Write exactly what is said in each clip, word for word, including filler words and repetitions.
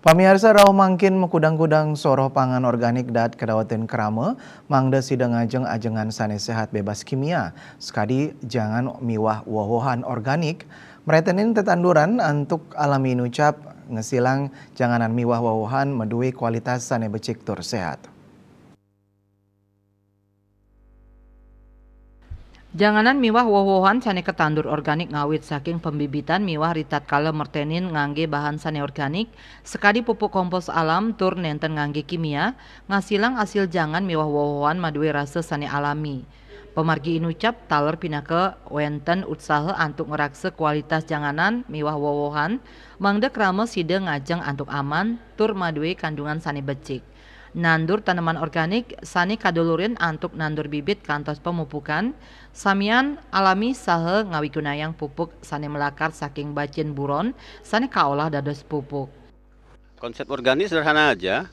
Pamiarsa, rauh mangkin makudang-kudang soroh pangan organik daat kadawateun krama, mangda sida ngajeng ajengan sané séhat bébas kimia, sakadi jangan miwah woh-wohan organik, mreténin tetanduran antuk alami inucap, ngasilang janganan miwah woh-wohan madué kualitas sané becik tur séhat. Janganan miwah woh-wohan sané katandur organik ngawit saking pembibitan miwah ritatkala mreténin nganggé bahan sané organik, sakadi pupuk kompos alam tur nénten nganggé kimia, ngasilang asil jangan miwah woh-wohan madué rasa sané alami. Pamargi inucap taler pinaka wénten utsaha antuk ngraksa kualitas janganan miwah woh-wohan, mangda krama sida ngajeng antuk aman tur madué kandungan sané becik. Nandur taneman organik sané kadulurin antuk nandur bibit kantos pemupukan, samian alami saha ngawigunayang pupuk sané malakar saking bacin buron sané kaolah dados pupuk. Konsep organik sederhana aja.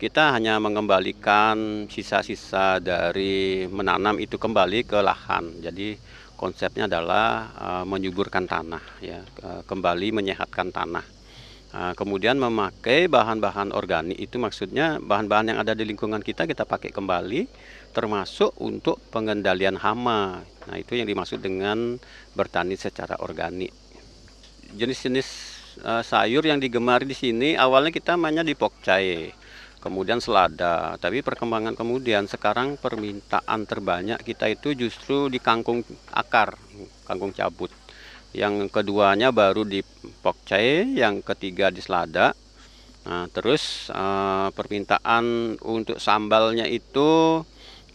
Kita hanya mengembalikan sisa-sisa dari menanam itu kembali ke lahan. Jadi konsepnya adalah eh, menyuburkan tanah, ya, eh, kembali menyehatkan tanah. Nah, kemudian memakai bahan-bahan organik itu, maksudnya bahan-bahan yang ada di lingkungan kita, kita pakai kembali, termasuk untuk pengendalian hama. Nah, itu yang dimaksud dengan bertani secara organik. Jenis-jenis eh, sayur yang digemari di sini, awalnya kita mainnya di pokcai, kemudian selada. Tapi perkembangan kemudian, sekarang permintaan terbanyak kita itu justru di kangkung akar, kangkung cabut. Yang keduanya baru di pokcai, yang ketiga di selada. Nah, terus eh, permintaan untuk sambalnya itu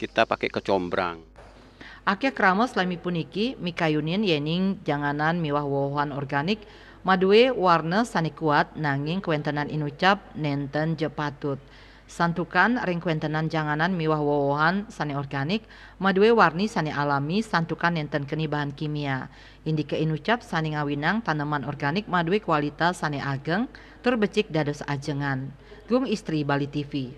kita pakai kecombrang. Akéh krama salami puniki mikayunin yéning janganan miwah woh-wohan organik madué warna sané kuat, nanging kawéntenan inucap nénten ja patut. Santukan ring kawéntenan janganan miwah woh-wohan sané organik madué warni sané alami, santukan nénten keni bahan kimia. Indiké inucap sané ngawinang taneman organik madué kualitas sané ageng tur becik dados ajengan. Gung Istri, Bali T V.